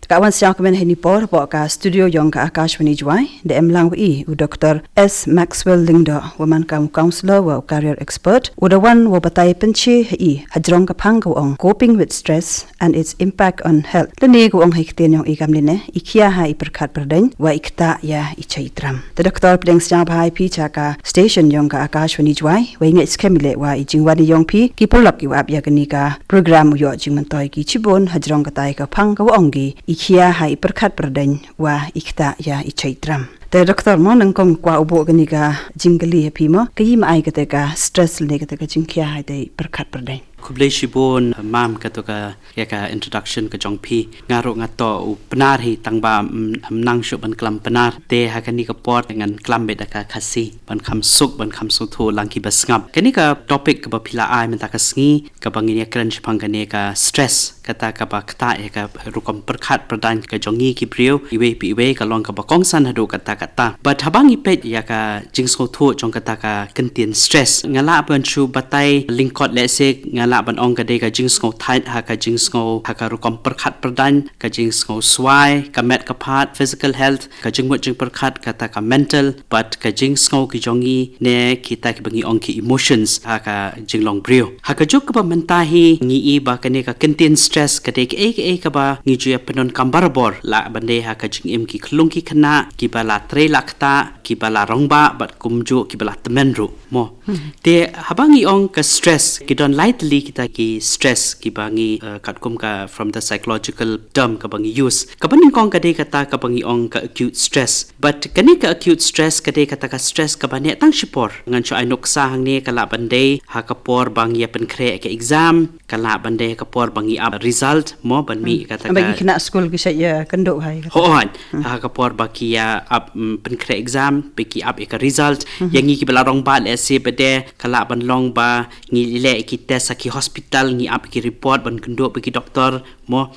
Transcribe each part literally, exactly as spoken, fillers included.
Ka wan sñiaw kmen ha ini i por hapoh ka studio yong ka Akashvani Jowai, da em lang wa i u Doktor S Maxwell Lyngdoh, wa man kam u counselor wa u career expert, u da wan wa batai pynche ha i hajrong ka phang ka wa ong Coping with Stress and Its Impact on Health. Lane ka wa ong ha i ktien yong i kam lane, i khia ha i pyrkhat pyrdaiñ, wa i ktah ya i chait i tram. Te Doktor, pdiang sñiaw bha i phi cha ka station yong ka Akashvani Jowai, wa i ngeit skhem i leh wa i jingwan i yong phi ki paralok i wa ap ya kani ka program u yoh jingmyntoi ki chibun hajrong katai ka phang ka wa ong ki, i khia ha i pyrkhat pyrdaiñ wa i ktah ya i chait i tram. Te Doktor mo, nangkong kwah u buh kani ka jingkylli ha phi mo, ka i ma ai kata ka stress lane kata ka jingkhia ha i pyrkhat pyrdaiñ. Khublei shibun mam, kato ka, ya ka introduction ka jong phi. Nga ruh nga toh u Pnar hi, tang ba, mm, ym nang shuh ban klam Pnar. Te ha kani ka por ngan klam beit da ka Khasi ban kham suk, ban kham sngewthuh lang ki ba sngap. Kani ka topic kaba phi la ai mynta ka sngi, kaba ngin ïa kren shaphang kane ka stress, kata kaba ktah ya ka rukom pyrkhat pyrdaiñ ka jong ngi ki briew, iwei pa iwei ka long kaba kongsan haduh katta katta. But haba ngi peit ya ka jingsngewthuh jong kata ka kyntien stress, nga lah ban shu batai lyngkot, lehse nga lah ban ong ka dei ka jingsngew thait ha ka jingsngew, ha ka rukom pyrkhat pyrdaiñ, ka jingsngew swai, ka met ka phad, physical health, ka jingmut jingpyrkhat, kata ka mental, bad ka jingsngew ki jong ngi ne kita kiba ngi ong ki emotions ha ka jinglong briew. Ha ka juk kaba mynta hi ngi i ba kane ka kyntien stress ka dei kaei kaei kaba ngi ju ïa pyndonkam barabor, lah ban dei ha ka jingim ki khyllung ki khynnah, kiba la trei la ktah, kiba la rangbah, bad kumjuh kiba la tymmen ruh mo. Te haba ngi ong ka stress, ki don lai tylli kita ki stress kiba ngi, eh, katkum ka, from the psychological term kaba ngi use. Kaba nyngkong ka dei kata kaba ngi ong ka acute stress. But kane ka acute stress ka dei kata ka stress kaba neh tang shipor. Ngan shu ai nuksa hangne, ka lah ban dei ha ka por ba ngi ïa pynkhreh ka exam, ka lah ban dei ha ka por ba ngi ap result mo, ban mih kata ka, ba ngi khynnah skul ki shait ïa kynduh ha ïa kata. Hooid, ha ka por ba ki ïa ap, mm, pynkhreh exam, ba ki ap ïa ka result. Ya ngi kiba la rangbah lehse pat de ka lah ban long ba ngi leh ki test ha ki hospital, ngi ap ki report ban kynduh bad ki doktor mo.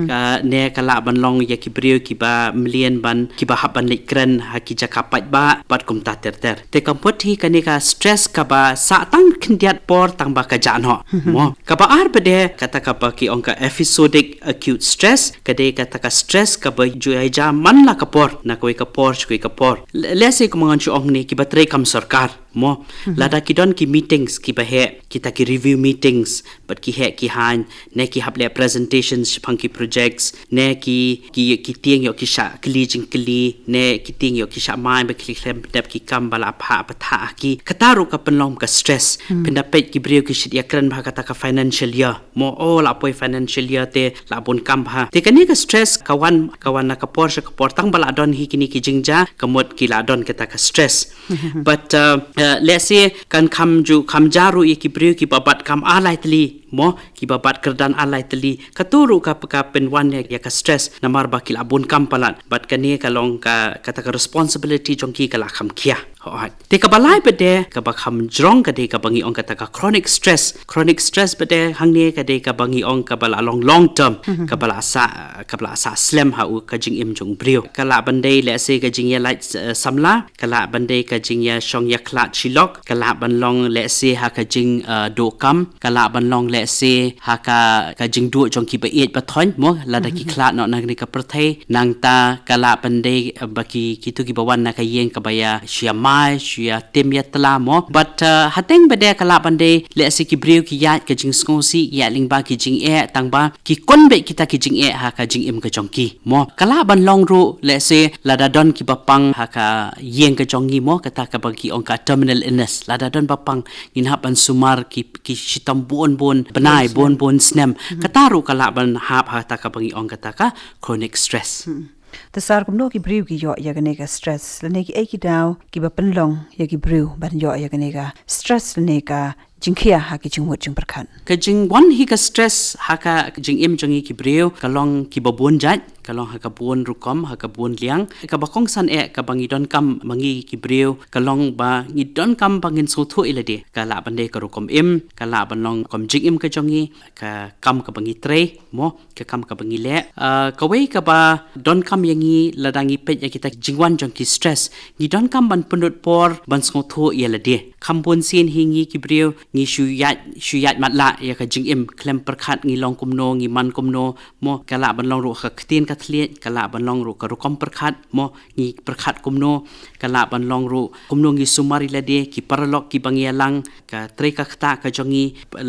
Ka, ne ka lah ban long ïa ki briew kiba mlien ban, kiba hap ban leit kren ha ki jaka paidbah bad kumta ter ter. Te ka mut hi kane ka stress kaba sah tang khyndiat por tang ba ka jah noh mo. Kaba ar pat de kata kaba ki ong ka episodic acute stress, ka dei kata ka stress kaba ju ïa jia man la ka por, na kawei ka por sha kawei ka por. Le-, lehse kumba ngan shu ong ne, kiba trei kam sorkar mo. Lada ki don ki meetings kiba heh, kita ki review meetings, bad ki heh ki haiñ, ne ki hap leh presentations shaphang ki projects, ne ki, ki, ki tieng ïoh ki shah kylli jingkylli, ne ki tieng ïoh ki shah mai ba ki khlem pyndep ki kam ba la phah pathah ha ki. Kata ruh ka pynlong ka stress. Pynda peit ki briew ki shait ïa kren bha kata ka financial year mo, oh, la poi financial year te la bun kam bha. Te kane ka stress ka wan, ka wan na ka por sha ka por, tang ba la don hi kine ki jingjia, ka mut ki la don kata ka stress. But, uh, uh, lehse kan kham ju, kham jia ruh ïa ki briew kiba bat kam ar lai tylli mo, kiba bat kyrdan ar lai tylli. Kato ruh ka, ka pynwan ïa, ïa ka stress, namar ba ki la bun kam palat. Bad kane ka long ka, kata ka responsibility jong ki ka la kham khia. Hooid. Te kaba lai pat de, kaba kham jrong ka dei kaba ngi ong kata ka chronic stress. Chronic stress pat de hangne ka dei kaba ngi ong kaba la long long term, kaba la sah, kaba la sah slem ha u ka jingim jong u briew. Ka lah ban dei lehse ka jingïalait, eh, samla, ka lah ban dei ka jingïashong ïakhlad shilok, ka lah ban long lehse ha ka jing, eh, duh kam, ka lah ban long lehse ha ka, ka jingduh jong kiba ïeit ba thoiñ mo, lada ki khlad noh na kane ka pyrthei. Nangta ka lah ban dei, eh, ba ki, kito kiba wan na ka ïing kaba ïa shu ïa mai, shu ïa tim ïa tla mo. But, eh, hateng pat de ka lah ban dei lehse ki briew ki ïaid ka jingsngewsih, ïaid lyngba ki jingeh, tang ba ki khun beit kita ki jingeh ha ka jingim ka jong ki mo. Ka lah ban long ruh lehse lada don kiba pang ha ka ïing ka jong ngi mo, kata kaba ki ong ka terminal illness. Lada don ba pang, ngin hap ban sumar ki, ki shitom bun bun bnai, bun bun snem. Kata ruh ka lah ban hap ha kata kaba ngi ong kata ka chronic stress. Te sir, kumno ki briew ki ïoh ïa kane ka stress, lane kiei ki daw kiba pynlong ïa ki briew ban ïoh ïa kane ka stress lane ka jingkhia ha ki jingmut jingpyrkhat? Ka jingwan hi ka stress ha ka jingim jong ngi ki briew ka long kiba bun jait, ka long ha ka bun rukom, ha ka bun liang. Kaba kongsan eh kaba ngi donkam ma ngi ki briew ka long ba ngi donkam ba ngin sngewthuh ïa lade. Ka lah ban dei ka rukom im, ka lah ban long rukom jingim ka jong ngi, ka kam kaba ngi trei mo, ka kam kaba ngi leh. Ah, kawei kaba donkam ïa ngi lada ngi peit ïa kita jingwan jong ki stress, ngi donkam ban pynlut por ban sngewthuh ïa lade. Kham bun sien hi ngi ki briew ngi shu ïaid, shu ïaid matlah ïa ka jingim, khlem pyrkhat ngi long kumno, ngi man kumno mo. Ka lah ban long ruh ka ktien ka khlieh, ka lah ban long ruh ka rukom pyrkhat, mo, ngi pyrkhat kumno, ka lah ban long ruh kumno ngi sumar ïa lade, ki paralok kiba ngi ïalang, ka trei ka ktah ka jong ngi,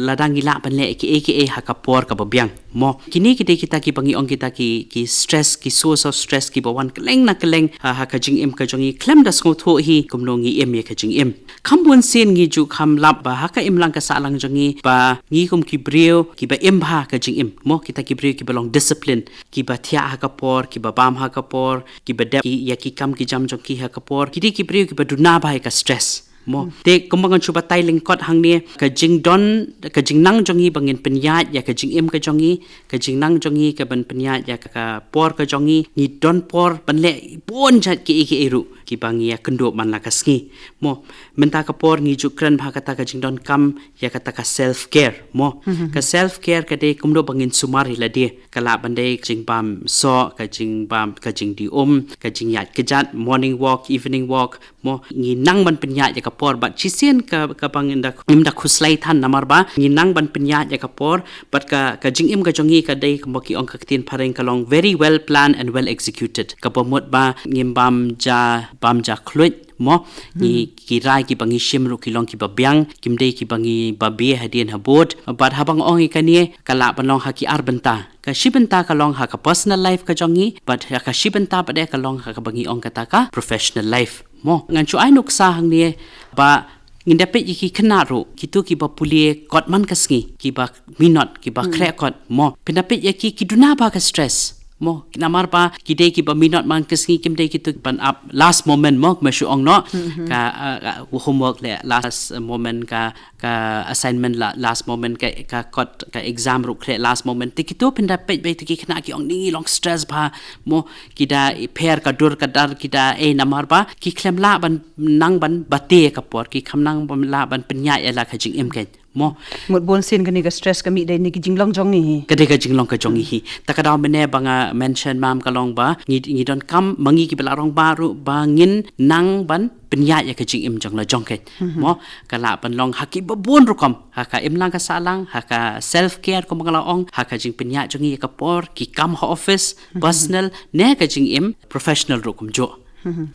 lada ngi lah ban leh kiei kiei ha ka por kaba biang. Mo, kine ki dei kita kiba ngi ong kita ki, ki stress, ki source of stress kiba wan kylleng na kylleng, ha, ha ka jingim ka jong ngi, khlem da sngewthuh hi kumno ngi im ïa ka jingim. Kham bun sien ngi ju kham lap ba ha ka imlang ka sahlang jong ngi, ba ngi kum ki briew kiba im bha ka jingim. Mo, kita ki briew kiba long discipline, kiba thiah ha ka por, kiba bam ha ka por, kiba dep ki, ïa ki kam ki jam jong ki ha ka por. Ki dei ki briew kiba duna bha ïa ka stress. Mo, te kumba ngan shu batai lyngkot hangne, ka jingdon, ka jingnang jong ngi ba ngin pynïaid ïa ka jingim ka jong ngi, ka jingnang jong ngi ka ban pynïaid ïa ka, ka por ka jong ngi, ngi don por ban leh bun jait kiei kiei ruh kiba ngi ïakynduh man la ka sngi. Mo, mynta ka por ngi ju kren bha kata ka jingdonkam ïa kata ka self care. Mo, ka self care ka dei kumno ba ngin sumar ïa lade, ka lah ban dei ka jingbam soh, ka jingbam, ka jingdih um, ka jingïaid kjat, morning walk, evening walk. Mo, ngi nang ban pynïaid ïa ka por, bad shisien ka, kaba ngim da, ngim da khuslai than namar ba ngi nang ban pynïaid ïa ka por, bad ka, ka jingim ka jong ngi ka dei kumba ki ong ka ktien phareng ka long very well planned and well executed. Kaba mut ba ngim bam ja, bam ja khluit, mo, ngi ki rai kiba ngi shim ruh ki long kiba biang, kim dei kiba ngi babe hadien habud. Bad haba nga ong ïa kane, ka lah ban long ha ki ar bynta. Ka shi bynta ka long ha ka personal life ka jong ngi, bad ha ka shi bynta pat ka long ha kaba ngi ong kata ka professional life. Mo, ngan shu ai nuksa hangne ba ngin da peit ïa ki khynnah ruh, kito kiba pule kot man ka sngi, kiba minot, kiba khreh kot. Mo, phin da peit ïa ki, ki duna bha ka stress. Mo, namar ba ki dei kiba minot man ka sngi, kim dei kito ban ap last moment, mo, kumba shu ong noh. Ka, uh, ka homework leh last moment, ka, ka assignment la, last moment, ka, ka kot, ka exam ruh khreh last moment. Te kito phin da peit ba ïa kita ki khynnah ki ong, ngi long stress bha. Mo, ki da pher ka dur ka dar, ki da, eh, namar ba ki khlem lah ban nang ban bate ka por, ki khlem nang ban lah ban pynïaid ïa la ka jingim ka. Mo, mut bun sien kane ka stress ka mih da ine ki jinglong jong ngi hi. Ka dei ka jinglong ka jong ngi hi. Ta ka daw mynne ba nga mention mam ka long ba ngi, ngi donkam ma ngi kiba la rangbah ruh ba ngin nang ban pynïaid ïa ka jingim jong la jong ka. Mo, ka lah ban long ha kiba bun rukom, ha ka imlang ka sahlang, ha ka self care kumba nga la ong, ha ka jingpynïaid jong ngi ïa ka por, ki kam ha office, personal, ne ka jingim professional ruh kumjuh.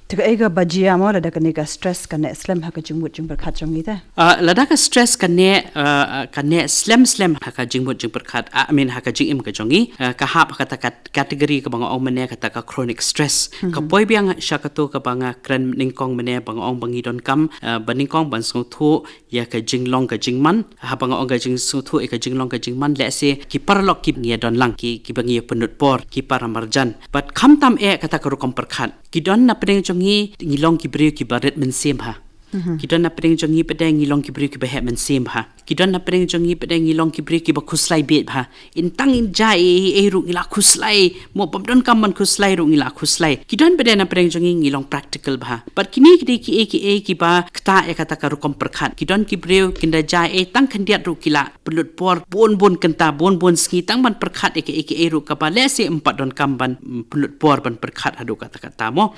Te kaei kaba jia, mo, lada kane ka stress ka neh slem ha ka jingmut jingpyrkhat jong ngi te? Ah, lada ka stress ka neh, ah, ah, ka neh slem slem ha ka jingmut jingpyrkhat, ah, I mean ha ka jingim ka jong ngi, ah, ka hap ha kata ka category kaba nga ong mynne, kata ka chronic stress. Ka poi biang sha kato kaba nga kren nyngkong mynne ba nga ong ba ngi donkam, ah, ba nyngkong ban sngewthuh ïa ka jinglong ka jingman. Haba nga ong ka jingsngewthuh ïa ka jinglong ka jingman, lehse ki paralok kiba ngi ïa don lang, ki, kiba ngi ïa pynlut por, ki para marjan. Bad khamtam eh kata ka rukom pyrkhat. Ki don na pdeng jong ngi, ngi long ki briew kiba rit mynsiem bha. Ki don na pdeng jong ngi pat ngi long ki briew kiba heh mynsiem bha. Ki don na pdeng jong ngi pat ngi long ki briew kiba khuslai bieit bha. Ym tang ym jia ei ei ruh ngi la khuslai. Mo, bym donkam ban khuslai ruh ngi la khuslai. Ki don pat na pdeng jong ngi, ngi long practical bha. Bad kine ki dei kiei kiei kiba ktah ïa kata ka rukom pyrkhat. Ki don ki briew kin da jia ei tang khyndiat ruh ki la pynlut por bun bun kynta, bun bun sngi tang ban pyrkhat ïa kiei kiei ruh kaba lehse ym pat donkam ban, mm, pynlut por ban pyrkhat haduh katta katta, mo.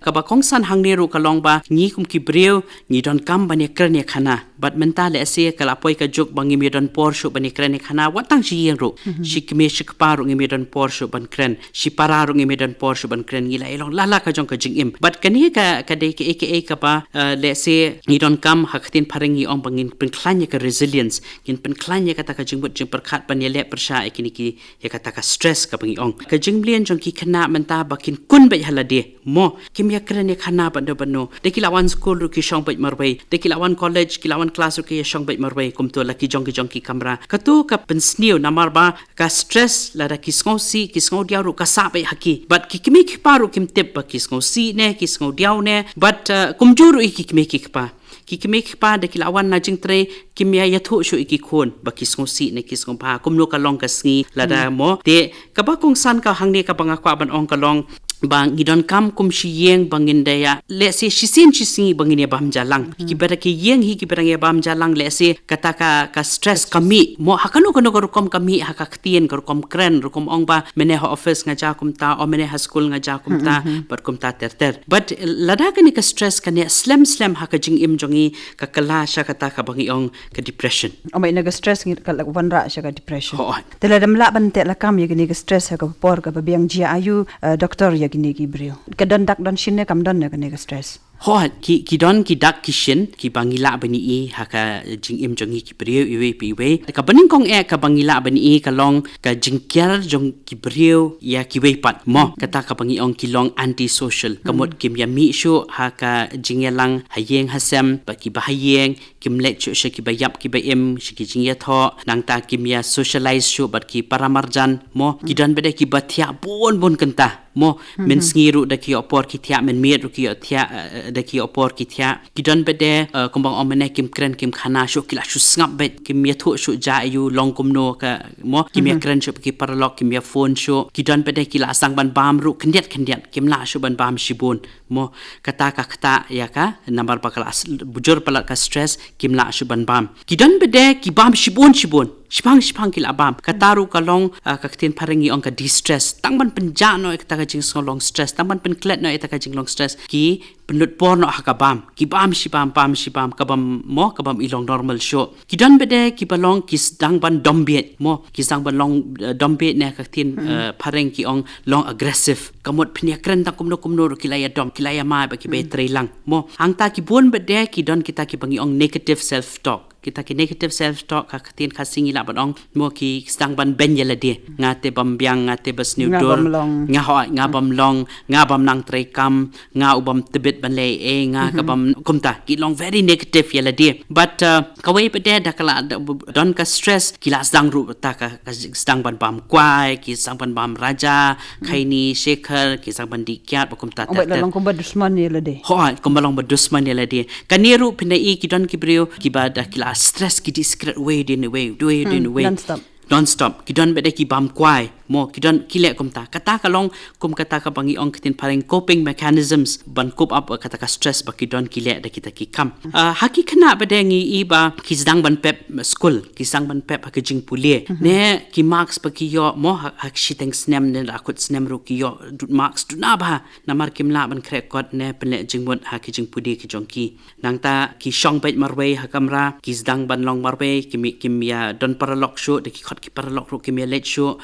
Kaba kongsan hangne ruh ka long ba ngi kum ki briew ngi donkam ban ïa kren ïa khana. Bad mynta lehse ka la poi ka juk ba ngim ïa don por shuh ban ïa kren ïa khana, wat tang shi ïing ruh. Shi kmie shi kpa ruh ngim ïa don por shuh ban kren. Shi para ruh ngim ïa don por shuh ban kren, ngi la ïa long la la ka jong ka jingim. Bad kane ka, ka dei kaei kaei kaba, eh, lehse ngi donkam, ha ka ktien phareng ngi ong ba ngin pynkhlaiñ ïa ka resilience, ngin pynkhlaiñ ïa kata ka jingmut jingpyrkhat ban ïaleh pyrshah ïa kine ki, ïa kata ka stress kaba ngi ong. Ka jingmlien jong ki khynnah mynta ba kin kun beit ha lade. Mo, kim ïa kren ïa khana bad no bad no. Da ki la wan skul ruh ki shong beit marwei. Da ki la wan college, ki la wan klas ruh ki ïa shong beit marwei. Kumto la ki jong ki jong ki kamra. Kato ka pynsniew namar ba ka stress, lada ki sngewsih, ki sngewdiaw ruh ka sah beit ha ki. Bad ki kmie ki kpa ruh kim tip ba ki sngewsih ne, ki sngewdiaw ne. Bad, eh, kumjuh ruh ïa ki kmie ki kpa. Ki kmie ki kpa da ki la wan na jingtrei, kim ïa ïathuh shuh ïa ki khun ba ki sngewsih ne ki sngewbha. Kumno ka long ka sngi lada, mo. Te kaba kongsan ka hangne kaba nga kwah ban ong ka long, ba ngi donkam kum shi ïing ba ngin da ïa, let's say, shisien shi sngi ba ngin ïa bam ja lang. Kiba da ki ïing hi kiba dang ïa bam ja lang, let's say, kata ka, ka stress ka mih. Mo ha kano kano ka rukom ka mih, ha ka ktien, ka rukom kren, rukom ong ba mynne ha office nga ja kumta, o mynne ha skul nga ja kumta, bad kumta ter ter. But lada kane ka stress ka neh slem slem ha ka jingim jong ngi, ka kylla sha kata kaba ngi ong ka depression. Ong ba ïa kane ka stress ngi ka la wanrah sha ka depression. Hooid. Te lada ym lah ban teh lakam ïa kane ka stress ha ka por kaba biang, jia aiu, eh, doktor, ïa kine ki briew? Ka don dak don shin ne kam don ïa kane ka stress? Hooid, ki, ki don ki dak ki shin kiba ngi lah ban ïohi ha ka jingim jong ngi ki briew iwei pa iwei. Kaba nyngkong eh kaba ngi lah ban ïohi ka long ka jingkiar jong ki briew ïa kiwei pat. Mo, kata kaba ngi ong ki long anti-social. Ka mut kim ïa mih shuh ha ka jingïalang ha ïing ha sem, bad kiba ha ïing, kim leit shuh sha kiba ïap kiba im, sha ki jingïathoh, nangta kim ïa socialize shuh bad ki para marjan. Mo, ki don pat de kiba thiah bun bun kynta. Mo, mynsngi ruh da ki ïoh por ki thiah, mynmiet ruh ki ïoh thiah, eh, eh, da ki ïoh por ki thiah. Ki don pat de, eh, kumba ong mynne, kim kren kim khana shuh, ki la shu sngap beit, kim ïathuh shuh ja aiu, long kumno ka, mo, kim ïa kren shuh ki paralok, kim ïa phone shuh. Ki don pat de ki la sdang ban bam ruh khyndiat khyndiat, kim lah shuh ban bam shibun. Mo, kata ka ktah ïa ka, namar ba ka la s-, bujur palat ka stress, kim lah shuh ban bam. Ki don pat de ki bam shibun shibun, shipang shipang ki la bam. Kata ruh ka long, ah, ka ktien phareng ngi ong ka distress. Tang ban pynjah noh ïa kata ka jingsngew long stress, tang ban pynklet noh ïa kata ka jinglong stress, ki pynlut por noh ha ka bam. Ki bam shi bam, bam shi bam, ka bam, mo, ka bym i long normal shuh. Ki don pat de kiba long ki sdang ban dom bieit, mo, ki sdang ban long, eh, dom bieit ne ka ktien, eh, phareng ki ong long aggressive. Ka mut phin ïa kren tang kumno kumno ruh ki la ïa dom, ki la ïa mai bad kiba ïa trei lang. Mo, hangta ki bun pat de ki don kita kiba ngi ong negative self talk. Kita ki negative self talk, ha ka ktien Khasi ngi lah ban ong, mo, ki sdang ban beiñ ïa lade. Nga te bym biang, nga te ba sniew dur. Nga bym long. Nga, hooid, nga bym long, nga bym nang trei kam, nga u bym tbit ban leh ei, nga ka bym, kumta, ki long very negative ïa lade. But, uh, kawei pat de da ka la, da, don ka stress, ki la sdang ruh ta ka, ka sdang ban bam kwai, ki sdang ban bam raja, khaini, shekhar, ki sdang ban dih kiad, bad kumta ter ter. Ong ba la long kumba dusman ïa lade. Hooid, kumba long ba dusman ïa lade. Kane ruh phin da ïohi ki don ki briew kiba da ki la stress ki dih sikret wei hadien wei, wei hadien wei. Non-stop. Non-stop. Ki don pat de ki bam kwai. Mo, ki don ki leh kumta. Kata ka long kum kata kaba ngi ong ka ktien phareng coping mechanisms ban cope up kata ka stress ba ki don ki leh da kita ki kam. Ah, ha ki khynnah pat de ngi ïohi ba ki sdang ban pep skul, ki sdang ban pep ha ka jingpule. Ne ki marks ba ki ïoh, mo, ha, ha ki shiteng snem ne da kut snem ruh ki ïoh du-, marks duna bha. Namar kim lah ban khreh kot ne pynleh jingmut ha ki jingpule ki jong ki. Nangta ki shong beit marwei ha kamra, ki sdang ban long marwei, kim, kim ïa don paralok shuh, da ki khot ki paralok ruh kim ïa leit shuh.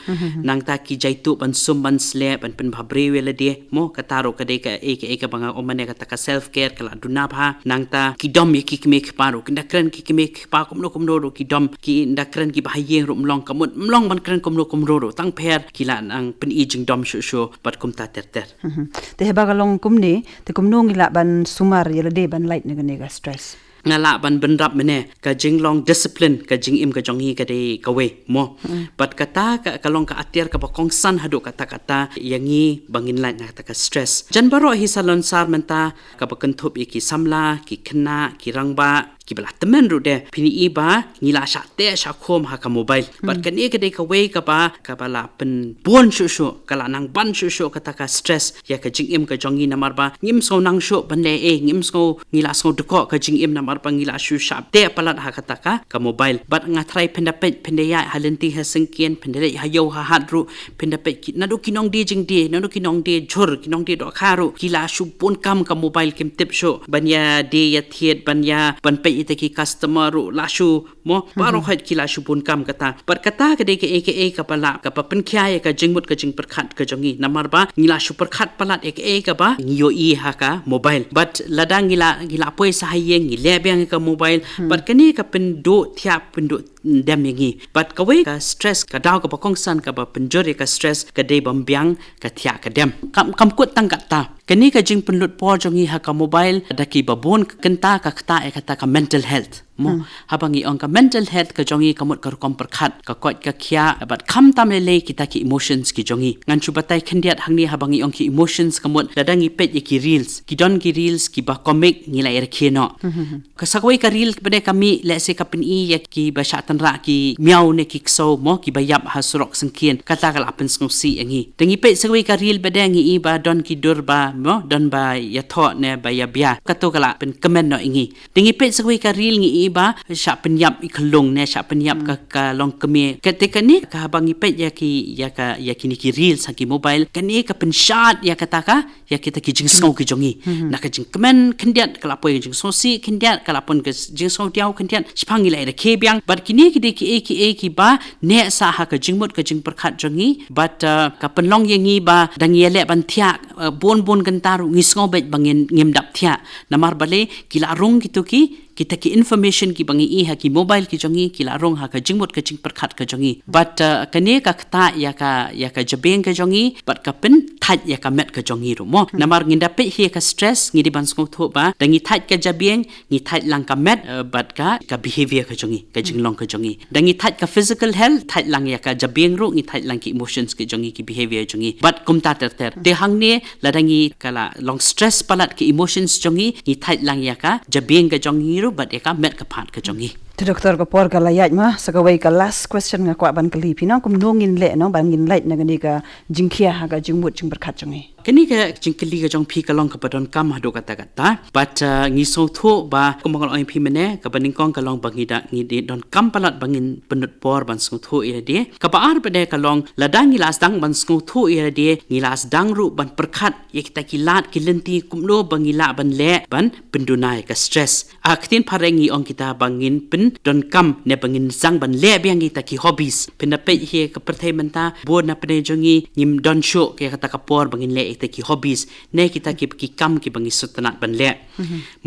Nangta ki jaituh ban sum ban sleh, ban pynbha briew ïa lade. Mo, kata ruh ka dei kaei kaei kaba nga ong mynne, kata ka self care ka la duna bha. Nangta ki dom ïa ki kmie kpa ruh, ki da kren ki kmie kpa kumno kumno ruh ki dom, ki da kren kiba ha ïing ruh ym long, ka mut ym long ban kren kumno kumno ruh, tang pher ki la nang pyni jingdom shuh shuh bad kumta ter ter. Te haba ka long kumne, te kumno ngi lah ban sumar ïa lade ban lait na kane ka stress? Nga lah ban bynrap mynne, ka jinglong discipline ka jingim ka jong ngi ka dei kawei, mo. Bad kata ka, ka long ka atiar kaba kongsan haduh katta katta ïa ngi ba ngin lait na kata ka stress. Jan baroh hi salonsar mynta, kaba kynthup ïa ki samla, ki khynnah, ki rangbah, kiba la tymmen ruh de, phin ïohi ba ngi la shah teh shah khum ha ka mobile. Bad kane ka dei kawei kaba, kaba la pynbun shuh shuh, ka la nang ban shuh shuh kata ka stress ïa ka jingim ka jong ngi, namar ba ngim sngew nang shuh ban leh ei, ngim sngew, ngi la sngew dkoh ka jingim namar ba ngi la shu shah teh palat ha kata ka, ka mobile. Bad nga tharai phin da peit, phin da ïaid ha lynti ha syngkien, phin da leit ha ïew ha hat ruh, phin da peit ki, naduh ki nongdie jingdie, naduh ki nongdie jhur, ki nongdie dohkha ruh, ki la shu bun kam ka mobile, kim tip shuh ban ïa die ïa thied, ban ïa, ban peit ïa kita ki customer ruh la shu, mo, baroh hi ki la shu bun kam kata. Bad kata ka dei kaei kaei kaba la, kaba pynkhia ïa ka jingmut ka jingpyrkhat ka jong ngi. Namar ba ngi la shu pyrkhat palat ïa kaei kaba ngi ïohi ha ka mobile. Bad lada ngi la, ngi la poi sha ha ïing, ngi leh biang ïa ka mobile. Bad kane ka pynduh thiah, pynduh dem ïa ngi. Bad kawei ka stress, ka daw kaba kongsan kaba pynjur ïa ka stress, ka dei bym biang ka thiah ka dem. Kam, kam kut tang kata. Kane ka jingpynlut por jong ngi ha ka mobile, da kiba bun ka kynta ka ktah ïa kata ka mental health. Mo, haba ngi ong ka mental health ka jong ngi ka mut ka rukom pyrkhat, ka koit ka khiah, bad khamtam lei lei kita ki emotions ki jong ngi. Ngan shu batai khyndiat hangne haba ngi ong ki emotions ka mut lada ngi peit ïa ki reels. Ki don ki reels kiba comic ngi la ïa rakhe noh. Ka sa kawei ka reel ba dei ka mih, lehse ka pyni ïa kiba shah tynrah ki miaw ne ki ksew mo, kiba ïap ha surok syngkien. Kata ka la pynsngewsih ïa ngi. Da ngi peit sa kawei ka reel ba dei ngi i ba don ki dur ba mo, don ba ïathoh ne ba ïabia. Kato ka la pynkmen noh ïa ngi. Da ngi peit sa kawei ka reel ngi i ba shah pynïap i khyllung ne shah pynïap ka, ka longkmie. Kata kane ka haba ngi peit ïa ki, ïa ka, ïa kine ki reel ha ki mobile, kane ka pynshad ïa kata ka, ïa kita ki jingsngew ki jong ngi. Na ka jingkmen khyndiat ka la poi ka jingsngewsih khyndiat, ka la poi ka jingsngewdiaw khyndiat, shaphang ngi la ïa rakhe biang. Bad kine ki dei kiei kiei kiba neh sah ha ka jingmut ka jingpyrkhat jong ngi. Bad, uh, ka pynlong ïa ngi ba da ngi ïaleh ban thiah, uh, bun bun kynta ruh ngi sngew beit ba ngin, ngim dap thiah. Namar balei, ki la rung kito ki, kita ki information kiba ngi i ha ki mobile ki jong ngi, ki la rung ha ka jingmut ka jingpyrkhat ka jong ngi. Bad, uh, kane ka ktah ïa ka, ïa ka jabieng ka jong ngi, bad ka pynthait ïa ka met ka jong ngi ruh mo. Namar ngin da peit hi ïa ka stress, ngi dei ban sngewthuh ba da ngi thait ka jabieng, ngi thait lang ka met, uh, bad ka, ka behavior ka jong ngi, ka jinglong ka jong ngi. Da ngi thait ka physical health, thait lang ïa ka jabieng ruh, ngi thait lang ki emotions ki jong ngi, ki behavior jong ngi. Bad kumta ter ter. Te hangne lada ngi ka la long stress palat ki emotions jong ngi, ngi thait lang ïa ka jabieng ka jong ngi ruh bad ïa ka met ka phad ka jong ngi. Te doktor, ka por ka la ïaid ma, sa kawei ka last question nga kwah ban kylli phi noh, kumno ngin leh noh ban ngin lait na kane ka jingkhia ha ka jingmut jingpyrkhat jong ngi. Kane ka jingkylli ka jong phi ka long kaba donkam haduh katta katta. Bad, uh, ngi sngewthuh ba kumba nga la ong ïa phi mynne, kaba nyngkong ka long ba ngi da, ngi dei donkam palat ba ngin pynlut por ban sngewthuh ïa lade. Kaba ar pat de ka long lada ngi la sdang ban sngewthuh ïa lade, ngi la sdang ruh ban pyrkhat ïa kita ki lad ki lynti kumno ba ngi lah ban leh ban pynduna ïa ka stress. Ha ka ktien phareng ngi ong kita ba ngin pyndonkam ne ba ngin sdang ban leh biang kita ki hobbies. Phin da peit hi ka pyrthei mynta, bun na pdeng jong ngi ngim don shuh ïa kata ka por ba ngin leh kita ki hobbies ne kita ki, ki kam kiba ngi sngewtynnat ban leh.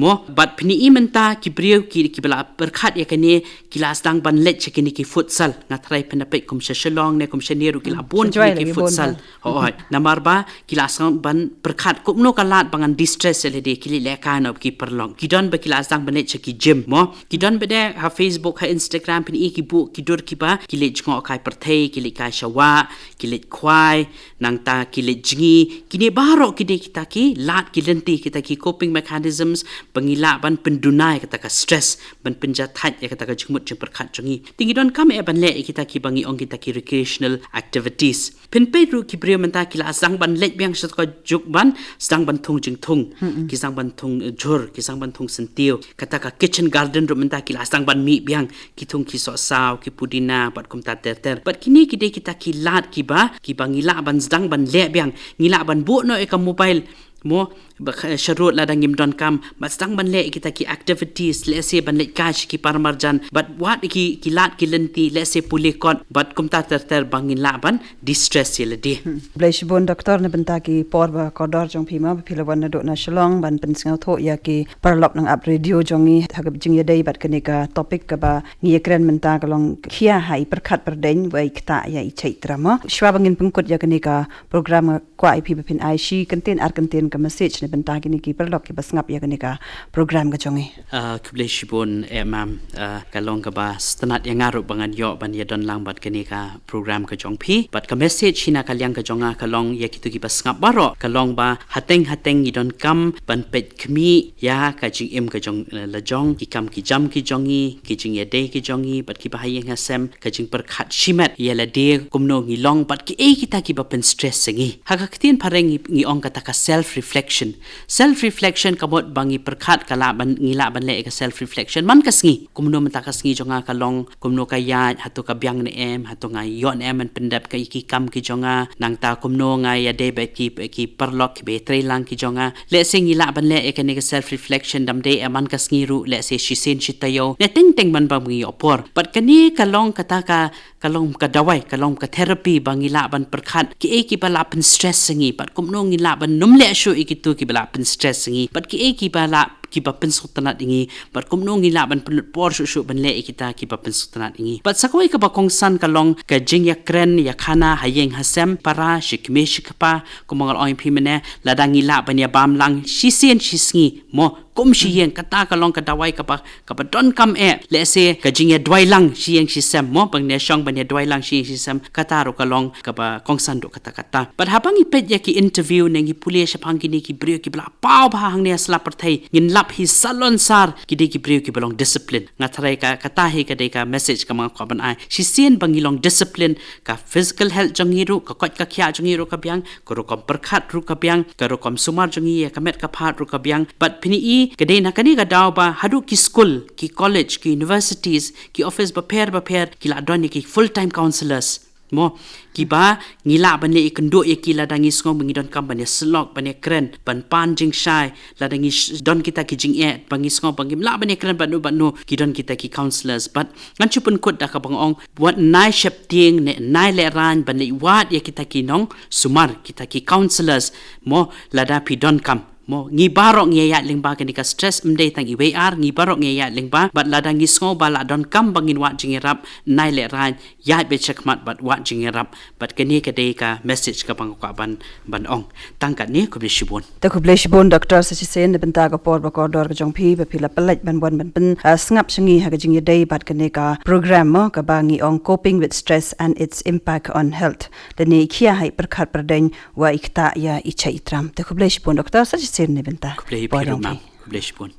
Mo, bad phin i mynta ki briew ki, kiba la pyrkhat ïa kane, ki la sdang ban leit sha kine ki futsal. Nga tharai phin da peit kum sha Shillong ne kum shane ruh ki la bun kine ki futsal. Hooid, namar ba ki la sdang ban pyrkhat kumno ka lad ba ngan distress ïa lade, ki leit lehkai noh ki paralok. Ki don ba ki la sdang ban leit sha ki gym mo. Ki don ba de ha Facebook, ha Instagram, phin i ki buh ki dur kiba ki leit jngoh kai pyrthei, ki leit kai sha wah, ki leit khwai, nangta ki leit jngi. Kine baroh ki dei kita ki lad ki lynti, kita ki coping mechanisms ba ngi lah ban pynduna ïa kata ka stress, ban pynjahthait ïa kata ka jingmut jingpyrkhat jong ngi. Te ngi donkam eh ban leh ïa kita kiba ngi ong kita ki recreational activities. Phin peit ruh ki briew mynta ki la sdang ban leit biang sha ka juk ban sdang ban thung jingthung. Ki sdang ban thung, eh, jhur, ki sdang ban thung syntiew. Kata ka kitchen garden ruh mynta ki la sdang ban mih biang, ki thung ki sohsaw, ki pudina, bad kumta ter ter. Bad kine ki dei kita ki lad kiba, kiba ngi lah ban sdang ban leh biang, ngi lah ban buh noh ïa ka mobile mo, ba kha-, sharud lada ngim donkam, bad sdang ban leh kita ki activities, lehse ban leit kai sha ki paramarjan, bad wat ki, ki lad ki lynti, lehse pule kot, bad kumta ter ter ba ngin lah ban distress ïa lade. Hmm. Khublei shibun doktor na bynta ki por ba kordor jong phi ma, ba phi la wan naduh na Shillong ban pynsngewthuh ïa ki paralok nongap radio jong ngi ha ka jingïadei bad kane ka topic kaba ngi ïakren mynta ka long khia ha i pyrkhat pyrdeiñ wei ktah ïa i chaitra ma. Shuwa ba ngin pynkut ïa kane ka program nga kwah ïa phi ba phin ai shi kyntien ar kyntien ka message na bynta kine ki paralok kiba sngap ïa kane ka program ka jong ngi. Ah, khublei shibun, eh, mam. Ah, ka long kaba sngewtynnat ïa nga ruh ba ngan ïoh ban ïadon lang bad kane ka program ka jong phi. Bad ka message hi na ka liang ka jong nga ka long ïa kito kiba sngap baroh, ka long ba hateng hateng ngi donkam ban peit khmih ïa ka jingim ka jong, eh, la jong, ki kam ki jam ki jong ngi, ki jingïadei ki jong ngi, bad kiba ha ïing ha sem, ka jingpyrkhat shimet ïa lade kumno ngi long, bad kiei kita kiba pynstress ïa ngi. Ha ka ktien phareng ngi, ngi ong kata ka self reflection. Self reflection ka mut ba ngi pyrkhat ka lah ban, ngi lah ban leh ka self reflection man ka sngi. Kumno mynta ka sngi jong nga ka long, kumno ka ïaid, hato ka biang ne em, hato nga ïoh ne em ban pyndep ïa ki kam ki jong nga, nangta kumno nga ïadei bad ki, ki paralok kiba ïatreilang ki jong nga. Lehse ngi lah ban leh ïa kane ka self reflection, dam dei eh man ka sngi ruh, lehse shisien shi taïew, ne teng teng man ba ngi ïoh por. Bad kane ka long kata ka, ka long ka dawai, ka long ka therapy ba ngi lah ban pyrkhat kiei kiba la pynstress ïa ngi, bad kumno ngi lah ban nym leh shuh ïa kito kiba la pynstress ïa ngi, bad kiei kiba la kiba pynsngewtynnad ïa ngi, bad kumno ngi lah ban pynlut por shuh shuh ban leh ïa kita kiba pynsngewtynnad ïa ngi. Bad sa kawei kaba kongsan ka long ka jingïakren ïakhana ha ïing ha sem, para, shi kmie shi kpa, kumba nga la ong ïa phi mynne, lada ngi lah ban ïabam lang shisien shi sngi, mo, kum shi ïing, kata ka long ka dawai kaba, kaba donkam eh, lehse ka jingïaduwai lang shi ïing shi sem, mo, ba ngin ïashong ban ïaduwai lang shi ïing shi sem, kata ruh ka long kaba kongsan ruh kata kata. Bad haba ngi peit ïa ki interview ne ngi pule shaphang kine ki briew kiba la paw bha hangne ha sla pyrthei, ngin lap hi salonsar ki dei ki briew kiba long discipline. Nga tharai ka, kata hi ka dei ka message kaba nga kwah ban ai. Shisien ba ngi long discipline, ka physical health jong ngi ruh, ka koit ka khiah jong ngi ruh ka biang, ka rukom pyrkhat ruh ka biang, ka rukom sumar jong ngi ïa ka met ka phad ruh ka biang. Bad phin ïohi, ka dei na kane ka daw ba haduh ki skul, ki college, ki universities, ki office bapher bapher, ki la don ïa ki full time counsellors. Mo, kiba ngi lah ban leh ïakynduh ïa ki lada ngi sngew ba ngi donkam ban ïasyllok, ban ïakren, ban pan jingshai, lada ngi sh-, don kita ki jingeh, ba ngi sngew ba ngim lah ban ïakren bad no bad no, ki don kita ki counsellors. Bad ngan shu pynkut da kaba nga ong, wat nai sheptieng ne nai lehraiñ ban leit wad ïa kita ki nongsumar, kita ki counsellors, mo, lada phi donkam. Mo, ngi baroh ngi ïaid lyngba kane ka stress, ym dei tang iwei ar, ngi baroh ngi ïaid lyngba, bad lada ngi sngew ba la donkam ba ngin wad jingïarap, nai lehraiñ, ïaid beit shakhmat bad wad jingïarap, bad kane ka dei ka message kaba nga kwah ban, ban ong. Tang katne, khublei shibun. Te khublei shibun Doctor Sachisien na bynta ka por ba kordor ka jong phi ba phi la pynlait ban wan ban pyn, ah, sngap sha ngi ha ka jingïadei bad kane ka program mo kaba ngi ong Coping with Stress and Its Impact on Health. Lane i khia ha i pyrkhat pyrdeng wa i ktah ïa i chait i tram. Te khublei shibun Doctor Sachisien na bynta. Khublei phi ruh, ma'am. Khublei shibun.